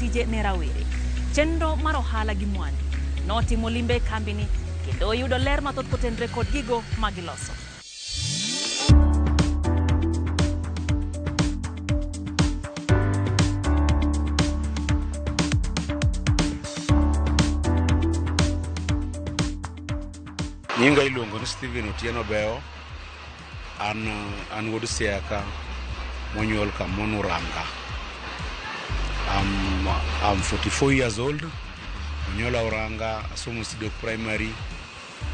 tije ne rawere. Chenro mar ohala gi mwandu notimo limbe e kambini kendo yudo ler mathoth kotenre kod gigo ma giloso. Nyinga iluongo ni Stephen Otieno Beo. An wuod Siaya ka monyuol Kamonu Ranga. I'm 44 years old. Onyuola Uranga, asomo Sidok Primary.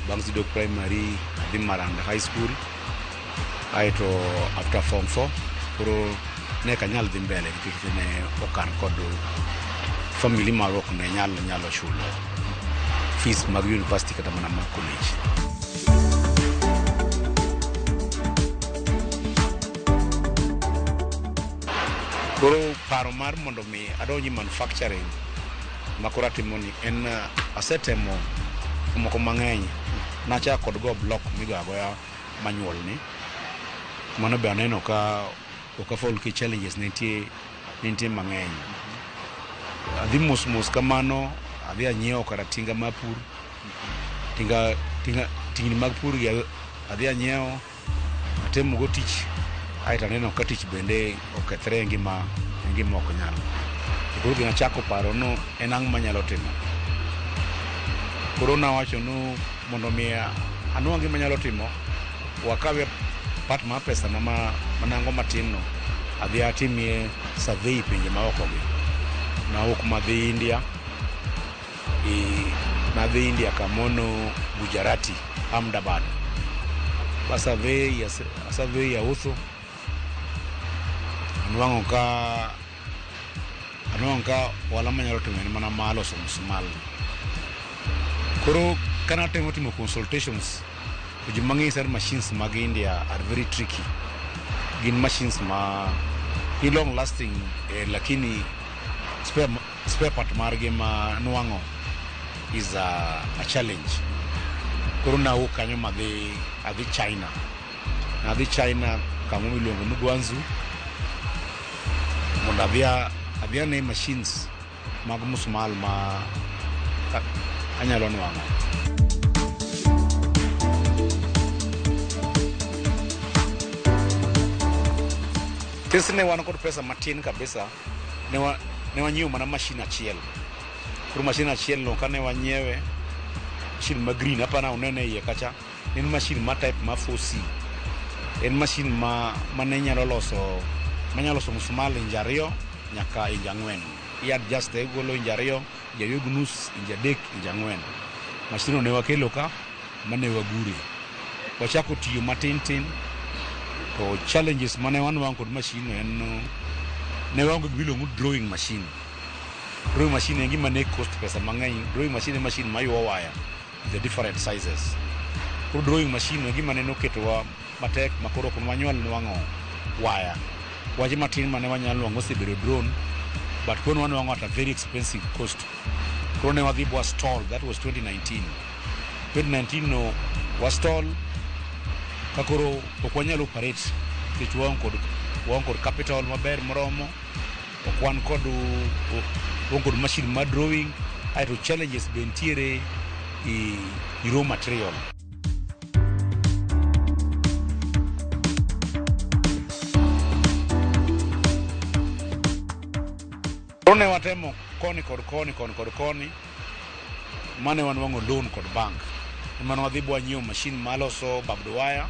Bang' Sidok Primary adhi Maranda High School. Aeto after form 4 koro ne ok anyal dhi mbele nikech ne ok an kod family marwa ok ne nyal nyalo chulo fees mag university kata mana mag college. Koro paro mar mondo mi adonji manufacturing ma koro atimo ni en asetemo moko mang'eny. Nachako kod go block migoyo agoya manual ni. Mano be aneno ka ok afol ki challenges nitie mang'eny. Adhi mos mos kamano, adhi anyiewo kara tinga mar pur. Tinga, tinga, tingni mag pur gi adhi anyiewo, atemo go tich, aeto aneno ka tich bende okethre e ngima, e ngima ok nyal. To koro gima achako paro no en ang'o manyalo timo. Koro nawacho ni mondo mi anwang' gima anyalo timo, wakawe part mar pesa na ma manango matin no, adhi atimie survey pinje maoko gi. Nawuok madhi India, nadhi India kamono Gujarati, Ahmedabad. Ba survey, survey auso. Anwang'o ka ohala manyalo timo en mana mar loso musmal. Koro kanatemo timo consultations, to ji mang'eny ni machines mag India are very tricky. Gin machines ma gi long lasting, lakini spare part margi ma nwang'o is a challenge. Koro nawuok kanyo madhi adhi China. Nadhi China kama miluongo ni Guangzhou mondo adhi ane machines mag musmal ma anyalo nwang'o. Since ne wan kod pesa matin kabisa, ne wanyiewo mana machine achiel. Koro machine achiel no kane wanyiewe, machine ma green, apana unene iye kacha, en machine ma type ma 4C. En machine ma mane nyalo loso, manyalo loso musmal inch 2 nyaka inch 4. I adjust igolo inch 2, inch 2 gi nus, inch 3, inch 4. Machine no ne wakelo ka, mane wagure. Wachako tiyo matin tin, to challenges mane wanwang'o kod machine no en no, ne waonge gima iluongo ni drawing machine. Drawing machine en gima ne cost pesa mang'eny. Drawing machine en machine mayuo waya the different sizes. Koro drawing machine en gima ne noketowa matek ma koro ok wanyal nwang'o waya. Wache matin mane wanyalo nwang'o osebedo drawn, but koro wanwang'o at a very expensive cost. Koro ne wadhi bwa stall, that was 2019. 2019 no wa stall ka koro ok wanyal operate nikech waonge kod capital maber moromo, ok wan kod waonge kod machine mar drawing, aeto challenges be nitiere i raw material. Koro ne watemo koni kod koni, koni kod koni, mane wanwang'o loan kod bank. Mane wadhi bwa nyiewo machine maloso barbed wire,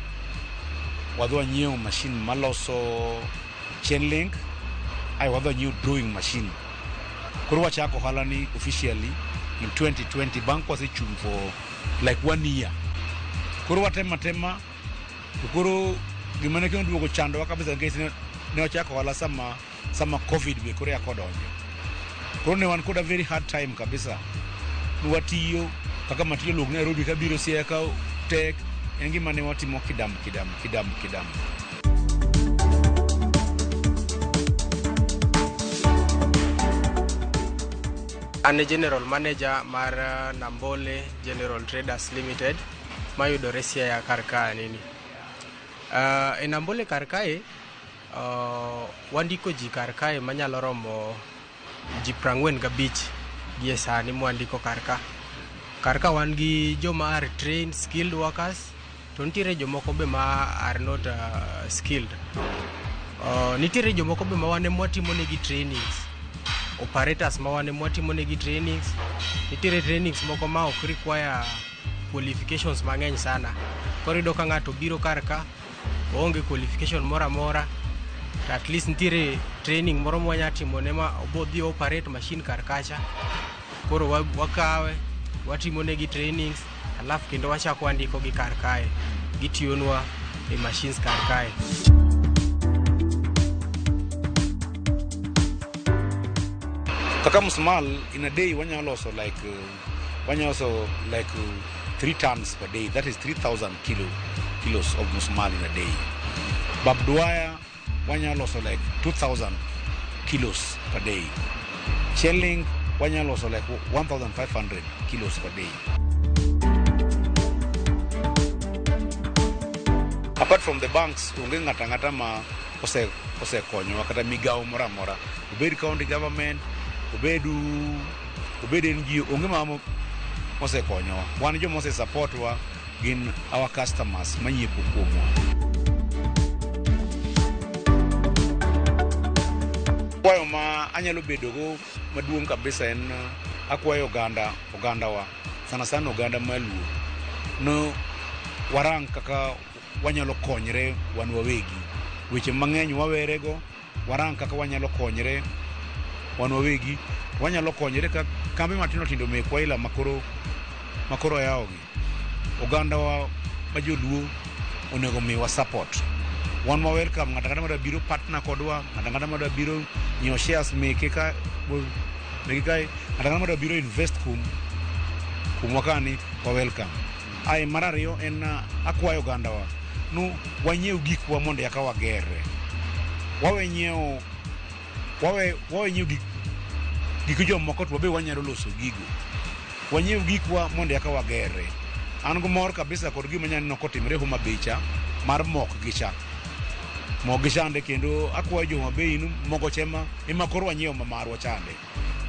wadhi wanyiewo machine maloso chain link, ae wadhi wanyiewo drawing machine. Koro wachako ohala ni officially in 2020, bang' kwasechung' for like 1 year. Koro watemo atema, to koro gima ne kendo duogo chandowa kabisa nikech ne wachako ohala sama COVID be koro yako donjo. Koro ne wan kod a very hard time kabisa. Watiyo kaka material wuok Nairobi kabiro Siaya ka tek, en gima ne watimo kidam kidam kidam kidam. An e General Manager mar Nambole General Traders Limited mayudore Siaya kar kae nini. E Nambole kar kae, wandiko ji kar kae manyalo romo Ji 45 gie sani mwandiko kar ka. Kar ka wan gi joma are trained skilled workers to nitiere jomoko be ma are not skilled. Nitiere jomoko be ma wan ema watimo negi trainings. Operators ma wan ema watimo negi trainings. Nitiere trainings moko ma ok require qualifications mang'eny sana. Koro iyudo ka ng'ato biro kar ka, oonge qualification moro amora, to at least nitiere training moro mwanya timone ma obodhi operate machine kar kacha. Koro wakawe, watimo negi trainings, alafu kendo wachako wandiko gi kar kae. Gitiyonwa e machines kar kae. Kaka musmal in a day wanyalo loso like wanyalo loso like 3 tons per day, that is 3000 kilos of musmal in a day. Barbed wire wanyalo loso like 2000 kilos per day. Chain link wanyalo loso like 1500 kilos per day. Apart from the banks, onge ng'ato ang'ata ma osekonyowa kata migawo moro amora, obed county government, obed NGO, onge mama mosekonyowa. Wan joma ose support wa gin our customers manyiepo kuomwa. Kwayo ma anyalo bedogo maduong' kabisa en akwayo ogandawa sana sana oganda maluo no warang kaka wanyalo konyre wan wawegi. Weche mang'eny wawerego, warang kaka wanyalo konyre wan wawegi. Wanyalo konyre ka kambe matindo tindo mekwa ila makoro yawogi. Ogandawa ma joluo onego miwa support. Wan ma welcome ng'ato ang'ata madwa biro partner kodwa, ng'ato ang'ata madwa biro nyiewo shares meke ka meke kae, ng'ato ang'ata madwa biro invest kuomwa kani wa welcome. Ae mar ariyo en akwayo ogandawa nu wanyiew gikwa mondo eka wagerre. Wawe nyiewo wawe nyiewo gik jomoko to wabe wanyalo loso gigo. Wanyiew gikwa mondo eka wagerre. An gi mor kabisa kod gima nyaneno kotimre Homa Bay cha mar mok gi cha. Mok gi chande kendo akwayo jo Homa Bay ni mogo cha ema koro wanyiewo ma marwa chande.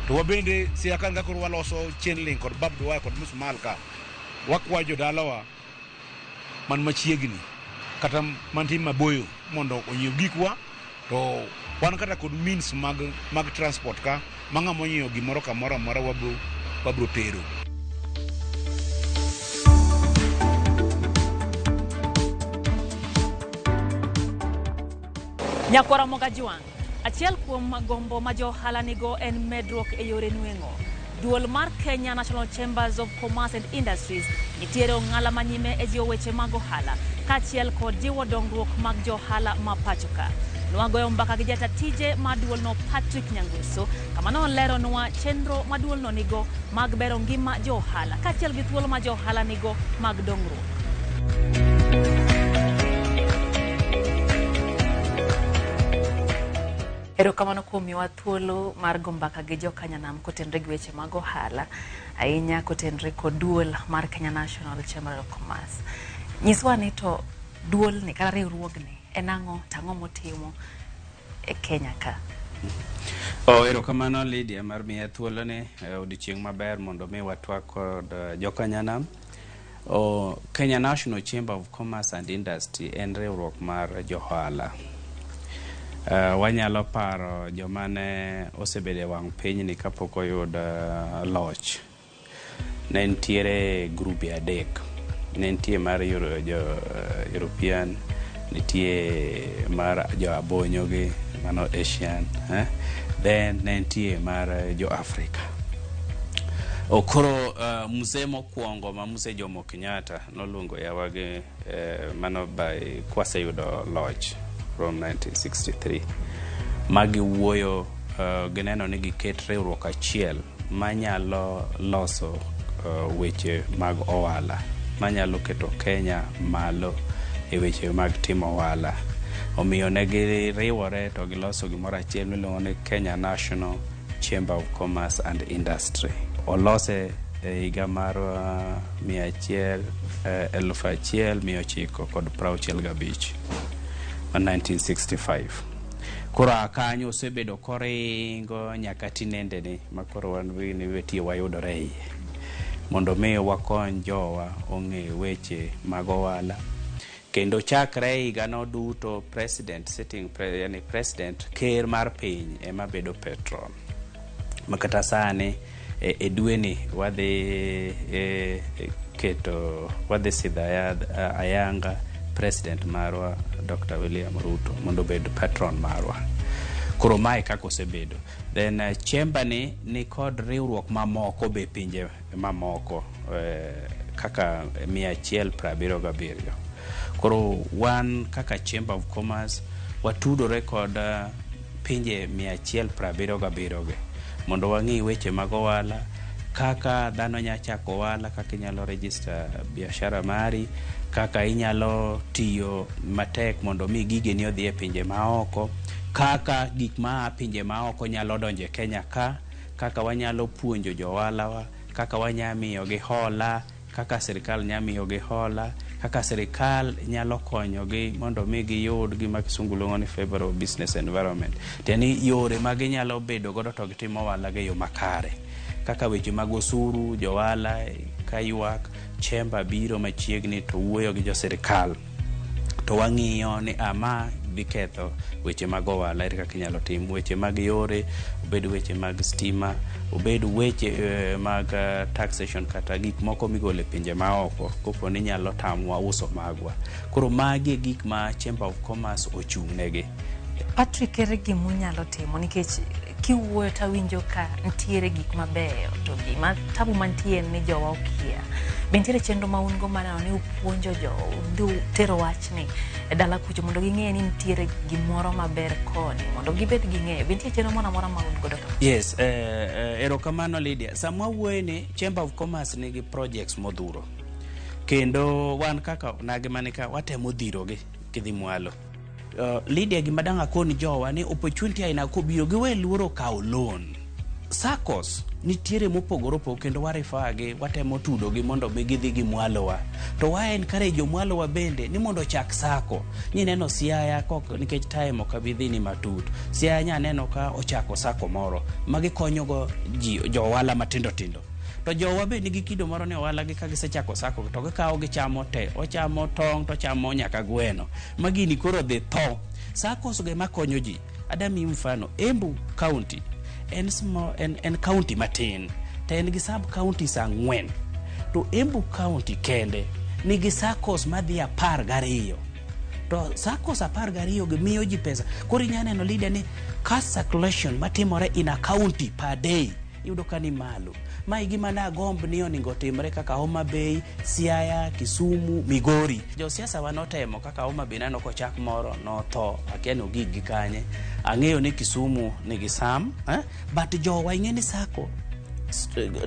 To wabende Siaya ka koro waloso chain link kod barbed wire kod musmal ka. Wakwayo jodalawa man machiegni kata mantie maboyo mondo onyiew gikwa to wan kata kod means mag transport ka ma ng'ama onyiewo gimoro kamoro amora wabro tero. Nyakwara Mogajwang', achiel kuom gombo ma jo ohala nigo en medruok e yore nweng'o. Duol mar Kenya National Chambers of Commerce and Industries nitiere ong'ala manyime e jiwo weche mag ohala kaachiel kod jiwo dongruok mag jo ohala ma pacho ka. Nwagoyo mbaka gi jata tije mar duolno Patrick Nyangusu kama noleronwa chenro ma duolno nigo mag bero ngima jo ohala kaachiel gi thuolo ma jo ohala nigo mag dongruok. Erokamano kuom miyowa thuolo mar go mbaka gi jokanyanam kotenore gi weche mag ohala, ahinya kotenore kod duol mar Kenya National Chamber of Commerce. Nyiswa ni to duolni kata riwruogni en ang'o to ang'o motimo e Kenya ka? Oh, erokamano Lydia mar miya thuoloni odiochieng' maber mondo mi watwak kod jokanyanam. Oh, Kenya National Chamber of Commerce and Industry en riwruok mar johala. Wanyalo paro joma ne osebedo e wang' pinyni kapok oyud loch. Ne nitiere grube adek. Ne nitie mar jo European, nitie mar jo abonyo gi mano Asian, eh? Then ne nitie mar jo Africa. Koro mzee mokwongo ma mzee Jomo Kenyatta noluongo yawa gi mano by kwaseyudo loch from 1963 magiwuoyo gineno ni giket riwruok achiel manyalo loso weche mag ohala manyalo keto Kenya malo e weche mag timo ohala. Omiyo ne giriwore to giloso gimoro achiel miluongo ni Kenya National Chamber of Commerce and Industry. Olose e higa mar 1965. Koro a kanyo osebedo koringo nyaka tinendeni ma koro wan wetie wayudore iye. Mondo mi wakony jowa ong'e weche mag ohala. Kendo chakre higano duto president sitting yani president ker mar piny ema bedo patron. Ma kata sani e dweni wadhi keto wadhi sidho ayanga president marwa Dr. William Ruto mondo obed patron marwa. Koro mae kaka osebedo. Then chamber ni kod riwruok mamoko be pinje mamoko kaka 177. Koro wan kaka Chamber of Commerce watudore kod pinje 177 gi mondo wang'i weche mag ohala, kaka dhano nya chako ohala, kaka inyalo register biashara mari, kaka inyalo tiyo matek mondo mi gigeni odhi e pinje maoko, kaka gik maa pinje maoko nyalo donjo e Kenya ka, kaka wanyalo puonjo jo ohalawa, kaka wanyalo miyogi hola, kaka sirikal nyalo miyogi hola, kaka sirikal nyalo konyogi mondo mi giyud gima kisungu luongo ni favorable business environment. Tiende ni yore ma ginyalo bedo godo to gitimo ohala gi e yo makare. Kaka weche mag osuru, jo ohala ka ywak, chamber biro machiegni to wuoyo gi jo sirikal. To wang'iyo ni ama dhi ketho weche mag ohala, ere kaka inyalo tim weche mag yore, obed weche mag stima, obed weche mag taxation kata gik moko migolo e pinje maoko kopo ni nyalo tamwa uso magwa. Koro magi e gik ma Chamber of Commerce ochung' negi. Patrick, ere gimunyalo timo nikech kiwuoyo tawinjo ka ntiere gik mabeyo to gima tabu mantie en ni jowa okia. Be nitiere chenro ma un go mar neno ni upuonjo jo udhi tero wachni e dala kucho mondo ging'e ni nitiere gimoro maber koni mondo gibed gi ng'eyo. Be nitie chenro moro amora ma un godo kama? Yes, erokamano Lydia. Sama wawuoyo ni Chamber of Commerce nigi projects modhuro. Kendo wan kaka nage manika watemo dhirogi kidhi mwalo. Lydia, gima dang' akon jowa ni opportunity aina kobiro giwe luoro kawo loan. SACCOs nitiere mopogore opogore kendo wa refer gi, watemo tudogi mondo mi gidhi gi mwalowa. To wa encourage jomwalowa bende ni mondo ochak SACCO. Nineno Siaya kok nikech time ok abi dhi ni matut. Siaya nya neno ka ochako SACCO moro ma gikonyogo ji jo ohala matindo tindo. To jowa be nigi kido moro ni ohala gi ka gisechako SACCO to gikawo gichamo te. Ochamo tong' to ochamo nyaka gweno. Ma gini koro dhi tho. SACCOs go ema konyo ji. Adamiyi mfano, Embu County en small, en county matin to en gi sub counties 4. To Embu County kende nigi SACCOs madhi 12. To SACCOs 12 gi miyo ji pesa. Koro inya neno Lydia ni cash circulation matimore in a county per day iyudo ka ni malo. Ma e gima nagomb ni onego otimre kaka Homa Bay, Siaya, Kisumu, Migori. Josiasa wa notemo kaka Homa Bay neno kochak moro notho, akia ni ogik gi kanye. Ang'eyo ni Kisumu nigi sam, eh? But jowa ing'e ni SACCO,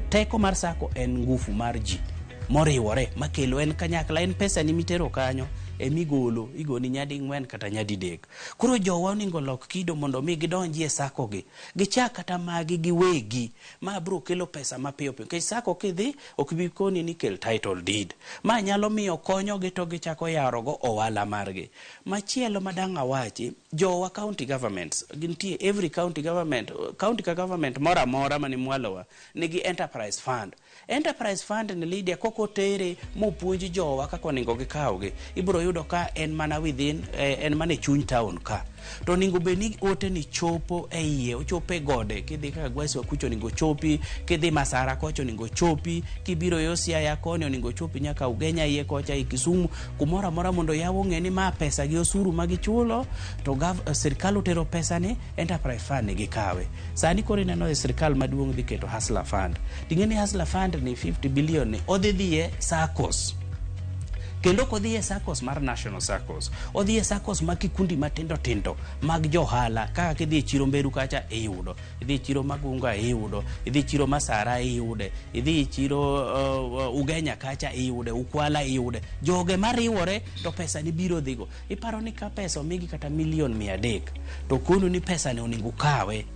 teko mar SACCO en ngufu mar ji moriwore makelo en kanyakla, en pesa ni mitero kanyo emigolo, igoni nyadi 4 kata nyadi 3. Koro jowa onego olok kido mondo mi gidonji e SACCO gi. Gichak kata magi giwegi ma biro kelo pesa mapiyo piyo. Nikech SACCO kidhi ok bi koni ni kel title deed. Ma nyalo miyo konyogi to gichako yarogo ohala margi. Machielo madang' awachi, jowa county governments, gintie every county government, county ka government moro amora mani mwalowa nigi enterprise fund. Enterprise fund ni Lydia kok otere mopuonj jowa kaka onego gikawgi, ibiro yudo ka en mana within, en mana e chuny town ka. To onego bed ni ote ni chopo e iye, ochopo e gode, kidhi kaka Gwasi kucho onego chopi, kidhi Masara kocha onego chopi, kibiro yo Siaya koni onego chopi nyaka Ugenya iye kocha e Kisumu, kumoro amora mondo yaw ong'e ni ma pesa gi osuru ma gichulo, to sirkal otero pesa ni enterprise fund ni gikawe. Sani koro ineno e sirkal maduong' dhi keto Hustler Fund. Ting'e ni Hustler Fund ni 50 billion ni odhi dhiye SACCOs. Kendo ok odhi e SACCOs mar National SACCOs, odhi e SACCOs mag kikundi matindo tindo mag johala, kaka kidhi e chiro Mberu kacha iyudo, idhi e chiro Magunga iyudo, idhi e chiro Masara iyude, idhi e chiro Ugenya kacha iyude, Ukwala iyude. Joge mariwore to pesa ni biro dhigo. Iparo ni ka pesa omigi kata milion 300 to konu ni pesa ni onego kawe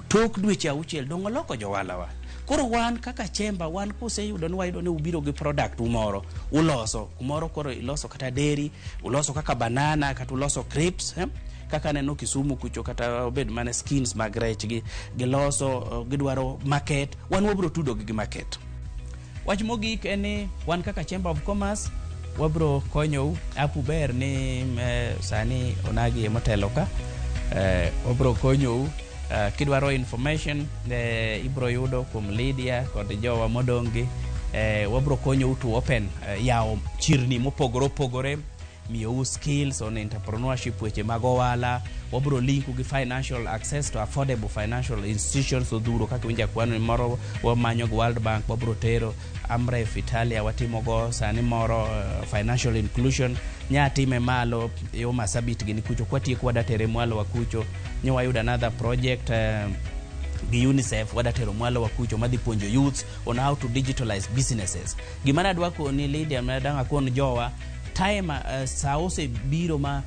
tok dweche 6 dong' oloko jowalawa. Koro wan kaka chamber, wan kuseyudo ni wayudo ni ubiro gi product umoro, uloso kumoro, koro iloso kata dairy, uloso kaka banana, kata uloso crisps, eh? Kaka aneno Kisumu kucho, kata obed mana skins mag rech gi giloso, gidwaro market, wan wabro tudo gi market. Wach mogik en ni wan kaka Chamber of Commerce wabro konyou. Apu ber ni sani onagi emotelo ka, wabro konyou. Kidwaro information, ibro yudo kuom Lydia kod jowa modong' gi. Wabro konyou to open, yawo chirni mopogore opogore, miyou skills on entrepreneurship, weche mag ohala. Wabro linku gi financial access to affordable financial institutions odhuro kaka winjo akwano ni moro wamanyo gi World Bank, wabro tero Amref Italia, watimogo sani moro, financial inclusion nya time malo yo Masabit gini kucho kwatieko wada tere mwalo wakucho nyo wayudo another project gi UNICEF wada tero mwalo wakucho madhi puonjo youths on how to digitalize businesses. Gima nadwa koni Lydia, madang' akon jowa time, sa osebiro ma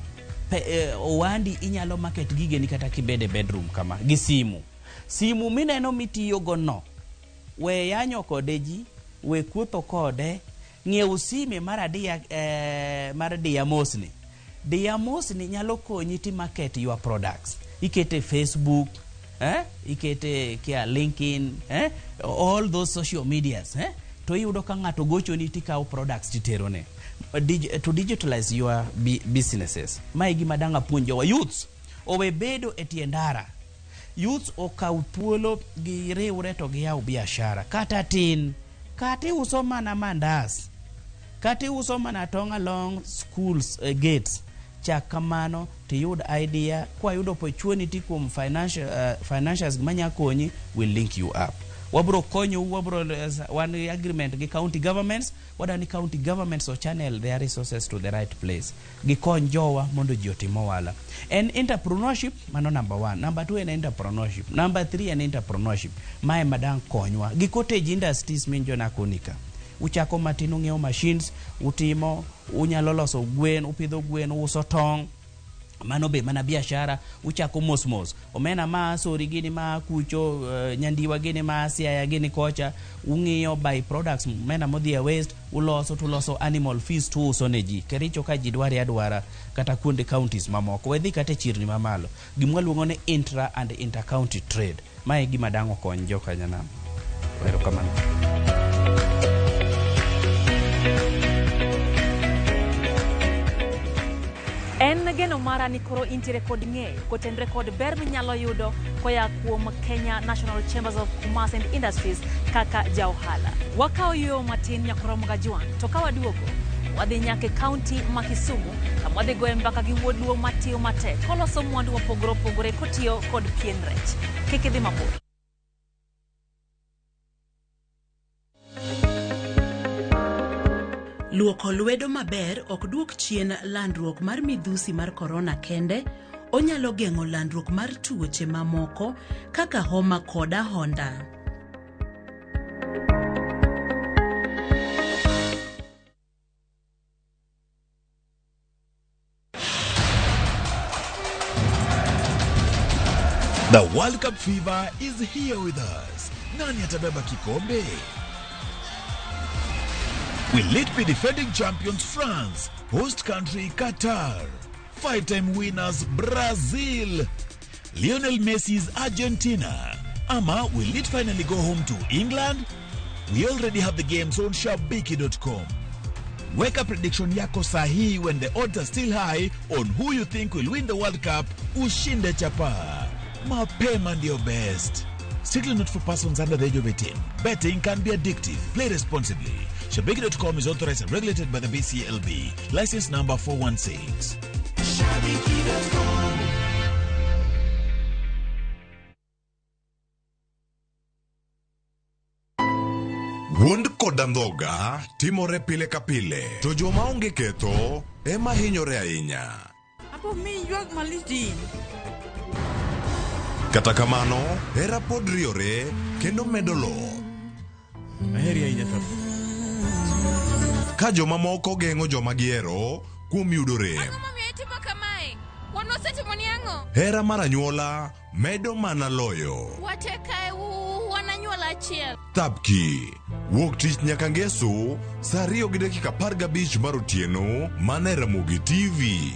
owandi inyalo market gigeni kata kibede bedroom kama gi simu. Simu mineno mitiyogo no, we yanyo kode ji, we kuotho kode, ng'iew sime mar adiya, mar diya mosni. Diya mosni nyalo konyi ti market your products. Ikete Facebook, ikete kia LinkedIn, all those social medias, to iyudo ka ng'ato gochoni tikawo products titerone. To digitalize your businesses. Mae gima dang' apuonjowa youths owe bedo e tie ndara. Youths okaw thuolo giriwre to giyaw biashara kata tin, kata iuso mana mandas, kata iuso mana tong' along schools, gates. Chak kamano tiyud idea. Kwayudo opportunity kuom financials manya konyi, will link you up. Wabro konyou, wabro wan gi agreement gi county governments. Wadwa ni county governments o channel their resources to the right place, gikony jowa mondo ji otim ohala. En entrepreneurship, mano number one. Number two en entrepreneurship. Number three en entrepreneurship. Mae madang' konywa gi cottage industries minjo nakonika. Uchako matin, ung'iewo machines, utimo, unyalo loso gwen, upidho gwen, uuso tong', mano be mana biashara. Uchako mos mos, omena ma sori gini ma kucho, nyandiwa gini ma Siaya gini kocha, ung'iyo by products, omena modhi e waste, uloso tuloso animal feeds tuuso ne ji. Kericho ka ji dware adwara, kata kuonde counties mamoko, wedhi kata e chirni mamalo, gima waluongo ni intra and inter county trade. Mae e gima dang' okony jokanyanam. Erokamano. En geno mara ni koro intiere kod ng'eyo kotenre kod ber minyalo yudo koya kuom Kenya National Chambers of Commerce and Industries kaka ja ohala. Wakawo yo matin nyakoromo gajwang', to ka waduogo wadhi nyaka e kaunti ma Kisumu kama wadhi goye mbaka gi wuod Luo matiyo matek koloso mwandu mopogore opogore kotiyo kod pien rech. Kik idhi mabor. Luoko lwedo maber ok duok chien landruok mar midhusi mar korona kende, onyalo geng'o landruok mar tuoche mamoko kaka homa kod ahonda. The World Cup fever is here with us. Nani atabeba kikombe? Will it be defending champions France, host country Qatar, five-time winners Brazil, Lionel Messi's Argentina, ama will it finally go home to England? We already have the games on shabiki.com. Weka prediction yako sahihi when the odds are still high on who you think will win the World Cup. Ushinde chapa. Mapema ndio best. Strictly not for persons under the age of 18. Betting can be addictive. Play responsibly. Shabiki.com is authorized and regulated by the BCLB. License number 416. Shabiki.com. Wuond kod andhoga timore pile ka pile, to joma onge ketho ema hinyore ahinya. Apo mi ywak malich din. Kata kamano, hera pod riore kendo medo loth. Aheri ahinya Thabu. Ka jomamoko geng'o joma gihero kuom yudo rem. Ang'o momiyo itimo kamae? Wan wasetimoni ang'o? Hera mar anyuola medo mana loyo. Wate kae wan anyuola achiel. Thapki. Wuok tich nyaka ngeso, saa 2:15 mar otieno, mana e Ramogi TV.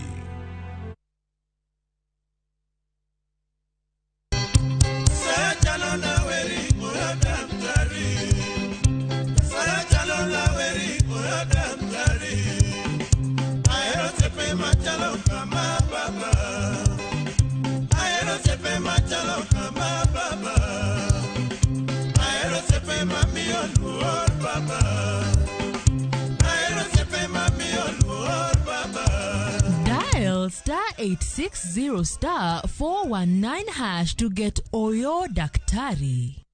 Dial star 860 star 419 hash to get Oyo Daktari.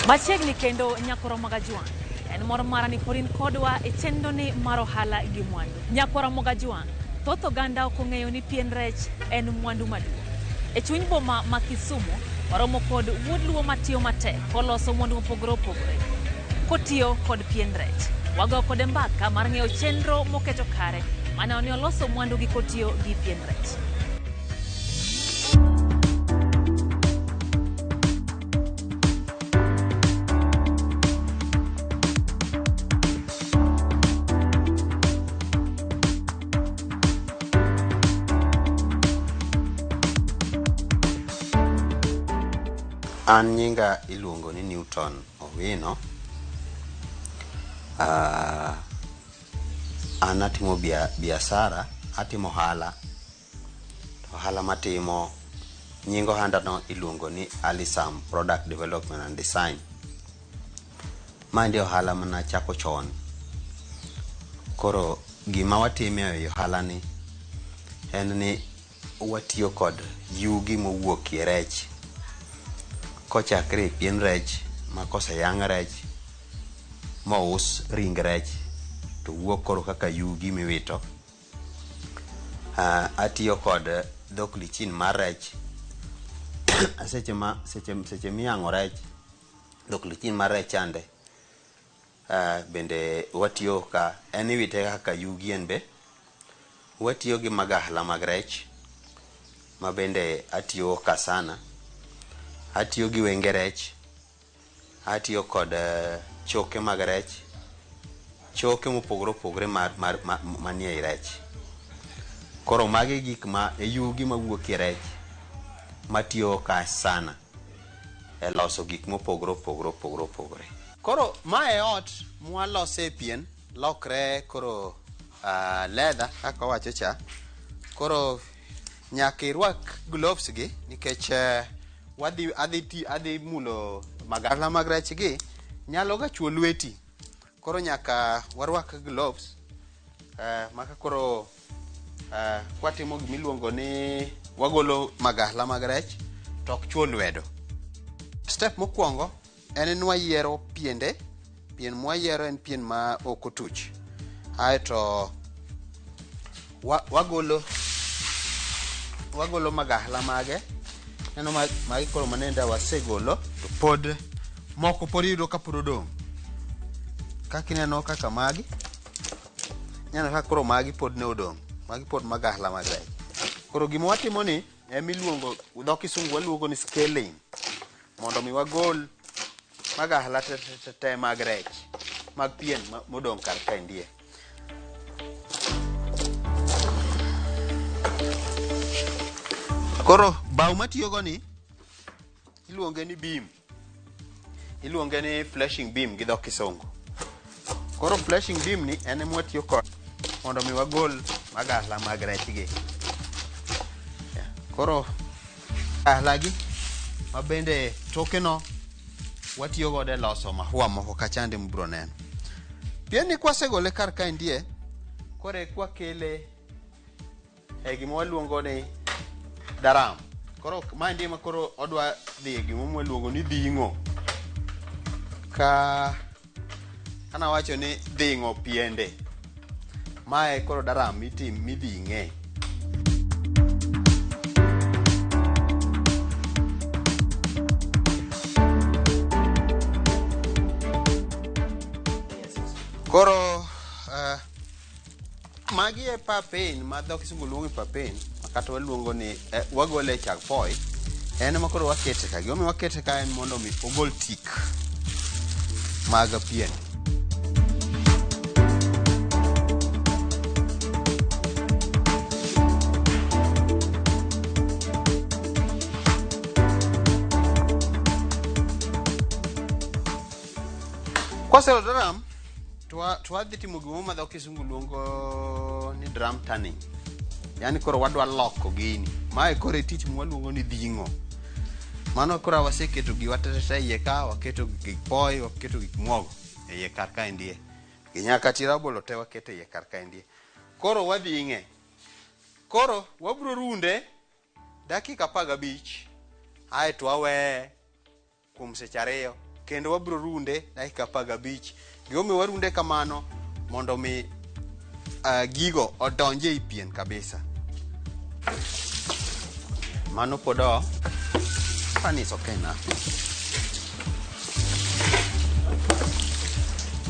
Machiegni kendo nyakwaro Magajwang'. En mor mara ni pod in kodwa e chenro ni mar ohala gi mwandu. Nyakwaro Mogajwang', thoth oganda ok ong'eyo ni pien rech en mwandu maduong'. E chuny boma ma Kisumu, waromo kod wuod luo matiyo matek koloso mwandu mopogore opogore kotiyo kod pien rech. Wago kode mbaka mar ng'eyo chenro moketo kare mane ni oloso mwandu gi kotiyo gi pien rech. An nyinga iluongo ni Newton Owino. An atimo biasara, atimo ohala. To ohala matimo, nying ohanda no iluongo ni Alisam Product Development and Design. Maendi ohala manachako chon. Koro gima watimo e ohala ni en ni watiyo kod yugi mowuok e rech. Kochakre e pien rech ma koseyang' rech mous ring rech to wuok koro kaka yugi miwito. Atiyo kod dhok lichin mar rech. Seche ma seche seche miyang'o rech, dhok lichin mar rech chande bende watiyo ka en iwite kaka yugi en be. Watiyo gi magahla mag rech ma bende atiyo ka sana. Atiyo gi wenge rech, atiyo kod choke mag rech, choke mopogore opogore mar manie ei rech. Koro magi gik ma e yugi mawuok e rech matiyo ka sana e loso gik mopogore opogore opogore opogore. Koro mae ot mwalose pien lokre koro leather kaka wawacho cha. Koro nyaka irwak gloves gi nikech wadhi adhi ti adhi mulo magala mag rech gi nyalo ga chuo lweti. Koro nyaka warwak gloves maka koro kwatimo gimiluongo ni wagolo magala mag rech to ok chuo lwedo. Step mokwongo en ni wayiero piende. Pien mwayiero en pien ma ok otuch. Aeto wagolo magala mage. Neno magi koro manende wasegolo to pod moko pod iyudo ka pod odong'. Kaka ineno kaka magi, ineno kaka koro magi pod ne odong'. Magi pod magala mag rech. Koro gima watimo ni emiluongo dho kisungu waluongo ni scaling mondo mi wagol magala te te te mag rech mag pien modong' kar kaendie. Koro bao matiyogo ni iluonge ni beam. Iluonge ni fleshing beam gi dho kisungu. Koro fleshing beam ni en ema watiyo kode mondo mi wagol magala mag rech gi. Koro magala gi ma bende toke no watiyo godo e loso mahua moko kachande mubiro neno. Pien ni kwasegole kar kaendie, koro eka wakele e gima waluongo ni daram. Koro maendi ema koro odwa dhi e gima waluongo ni dhing'o. Ka anawacho ni dhing'o piende. Mae koro daram mitim midhing'e. Koro magi e papain ma dho kisungu luongo ni papain kata waluongo ni wagole e chak poi. En ema koro wakete ka. Gimomiyo wakete ka en mondo mi ogol tik mag pien. Kwaselo drum to wadhi timo gimoro ma dho kisungu luongo ni drum turning. Yani koro wadwa loko gini. Mae koro e tich mwaluongo ni dhing'o. Mano koro waseketo giwa tete iye ka, waketo gik poi, waketo gik muogo e iye kar kaendie. Gi nyaka rabolo te waketo e iye kar kaendie. Koro wadhing'e. Koro wabro runde dakika 15 aeto waweye kuom seche 2 kendo wabro runde dakika 15. Gimomiyo warunde kamano mondo mi gigo odonje ei pien kabisa. Mano pod o pani is okay now.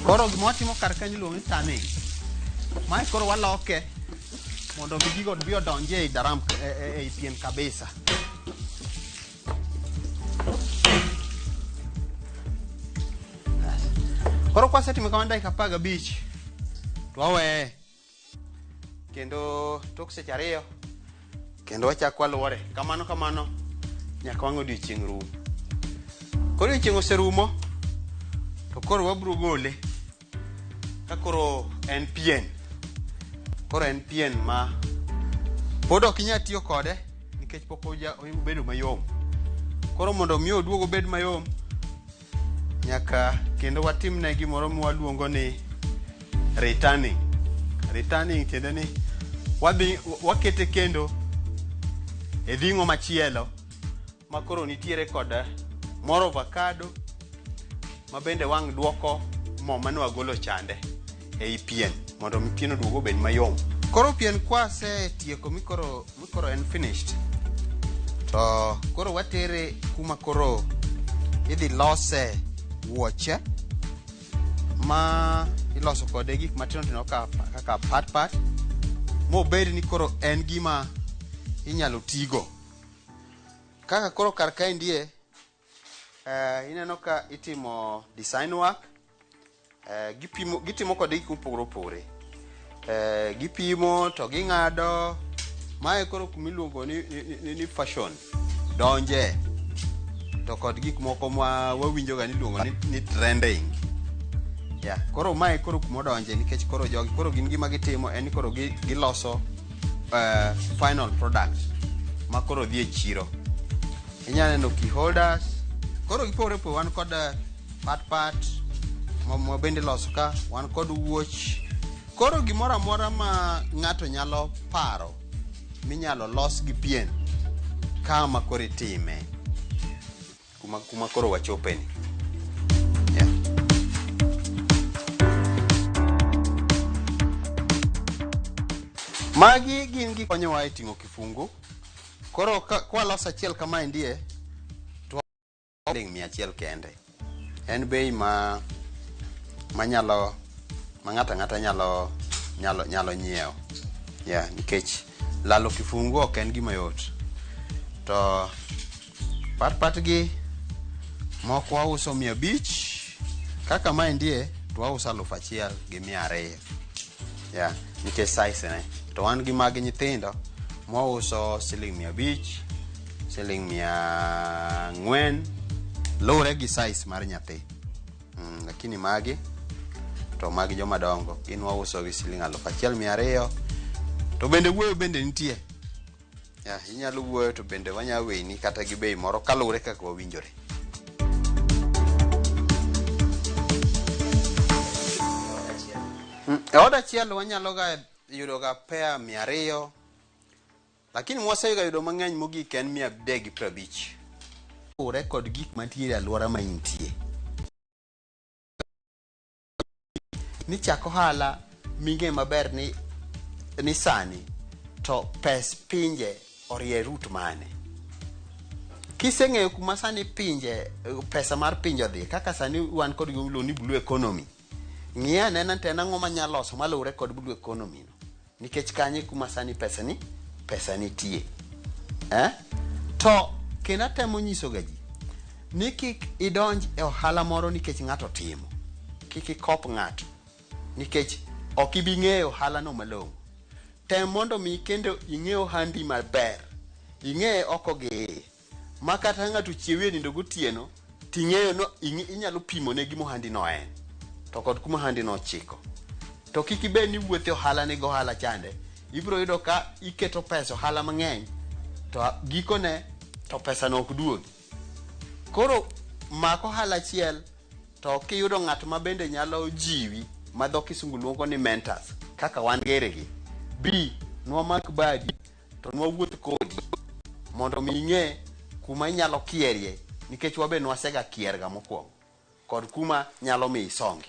Koro gima watimo kar kanyo iluongo ni turning. Mae koro waloke mondo mi gigo obi odonje ei daram ei pien kabisa. Koro kwasetimo kamano dakika 15 to waweye kendo tok seche 2 kendo wachak waluore kamano kamano nyaka wang' odiochieng' rum. Koro odiochieng' oserumo to koro wabro gole ka koro en pien. Koro en pien ma pod ok inyal tiyo kode nikech pok obedo mayom. Koro mondo mi oduog obed mayom nyaka kendo watimne gimoro mwaluongo ni returning. Returning tiende ni wadhi wakete kendo e dhing'o machielo ma koro nitiere kod mor avocado ma bende wang' duoko mo mane wagolo chande ei pien mondo mi pien oduog obed mayom. Koro pien kwasetieko mikoro en finished to koro watere kuma koro idhi lose wuoche ma iloso kode gik matindo tindo kaka pat pat mobed ni koro en gima inyalo tigo. Kaka koro kar kaendie ineno ka itimo design work, gitimo kode gik mopogore opogore. Gipimo to ging'ado. Mae koro kuma iluongo ni fashion donje to kod gik moko ma wawinjo ga ni iluongo ni trending. Yeah, koro mae koro kuma odonje nikech koro jogi koro gin gima gitimo en ni koro giloso final product ma koro dhi e chiro. Inyalo neno key holders, koro gipogore opogore. Wan kod pat pat ma bende iloso ka, wan kod wuoch. Koro gimoro amora ma ng'ato nyalo paro minyalo los gi pien kama koro itime kuma koro wachopeni. Yeah. Magi gin gik konyowa e ting'o kifungu. Koro kwaloso achiel kamaendie to siling 100 kende. En bei ma manyalo ma ng'ato ang'ata nyalo nyiewo. Yeah, nikech lalo kifungu ok en gima yot. To pat pat gi moko wauso 500, kaka maendie to wauso 1200. Yeah, nikech size ne. To wan gi mag nyithindo mwauso siling 500, siling 400, luwore gi size mar nyathi. Lakini magi to mag joma dongo gin wauso gi siling 1200. To bende wuoyo bende nitie. Yeah, inyalo wuoyo to bende wanyalo weni kata gi bei moro kaluwore kaka wawinjore. E od achiel wanyalo ga yudo ga pair 200, lakini mwaseyudo yudo mang'eny mogik en 350. Luwore kod gik mantiere e alwora ma intie. Ni chak ohala ming'e maber ni sani to pes pinje orie route mane. Kiseng'eyo kuma sani pinje pesa mar pinje odhi, kaka sani wan kod gima iluongo ni blue economy. Ng'i anena to en ang'o manyalo loso maluwore kod blue economy no. Nikech kanyo kuma sani pesa nitie. To kendo atemo nyiso ga ji ni kik idonj e ohala moro nikech ng'ato timo. Kik ikop ng'ato nikech ok ibi ng'eyo ohala no malong'o. Tem mondo mi kendo ing'e ohandi maber. Ing'eye oko gi iye. Ma kata ng'ato chiewi e nindo gotieno ting'eyo no inyalo pimo ne gima ohandi no en. To kod kuma ohandi no ochiko. To kik ibed ni wuothe ohala ni go ohala chande. Ibiro yudo ka iketo pesa ohala mang'eny to gikone to pesa no ok duogi. Koro mak ohala achiel to kiyudo ng'at ma bende nyalo jiwi ma dho kisungu luongo ni mentors kaka wan gere gi bi nwamak badi to nwawuoth kodi mondo mi ing'e kuma inyalo kierie nikech wabe nwasega kierga mokwongo kod kuma nyalo mi isongi.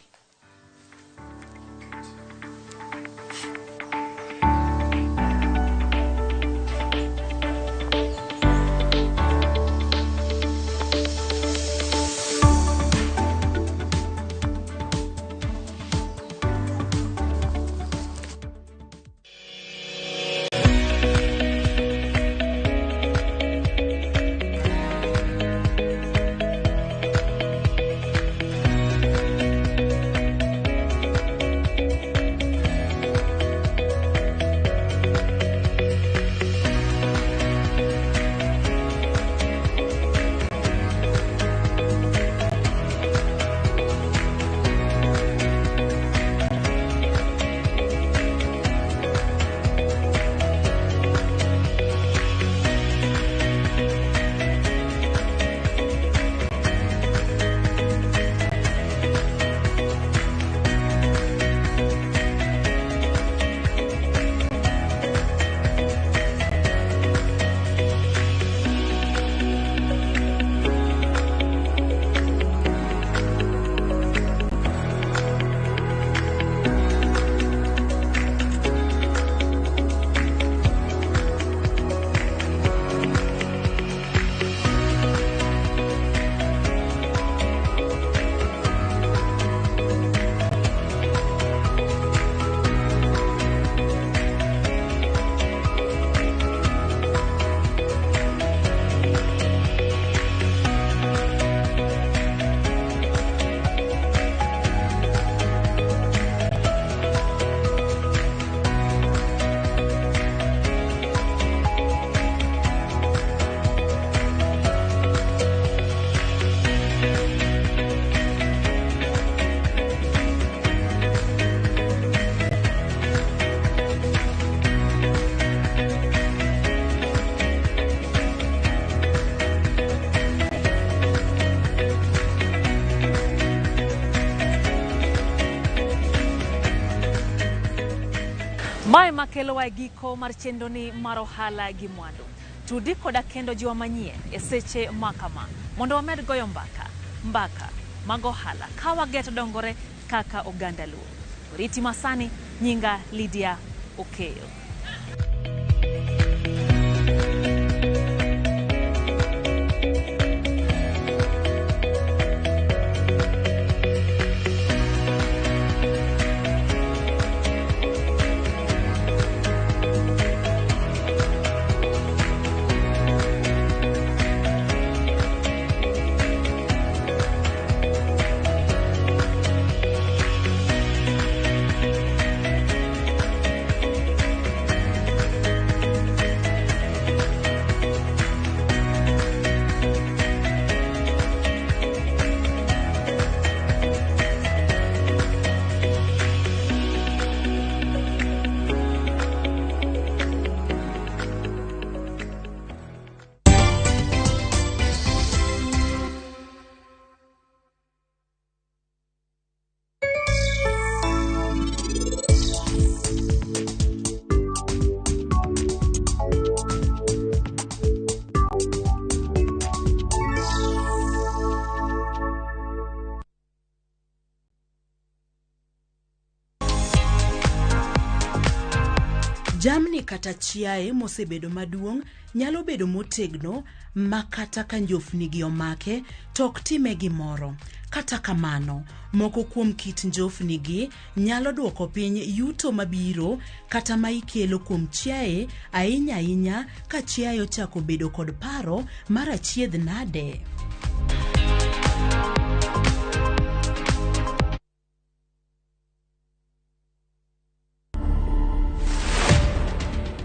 Mae makelowa e giko mar chenroni mar ohala gi mwandu. Tudi koda kendo jiwa manyien e seche ma kama mondo wamed goyo mbaka mbaka mag ohala ka wageto dongore kaka oganda Luo. Oriti masani, nyinga Lydia Okeyo. Jamni kata chiaye mosebedo maduong' nyalo bedo motegno ma kata ka njofnigi omake to ok time gimoro. Kata kamano, moko kuom kit njofnigi nyalo duoko piny yuto mabiro kata ma ikelo kuom chiaye ahinya ahinya ka chiaye ochako bedo kod paro mar achiedh nade.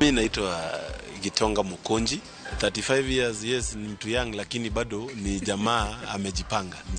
Mi naitwa Gitonga Mukonji, 35 years, yes, ni mtu young lakini bado ni jamaa amejipanga.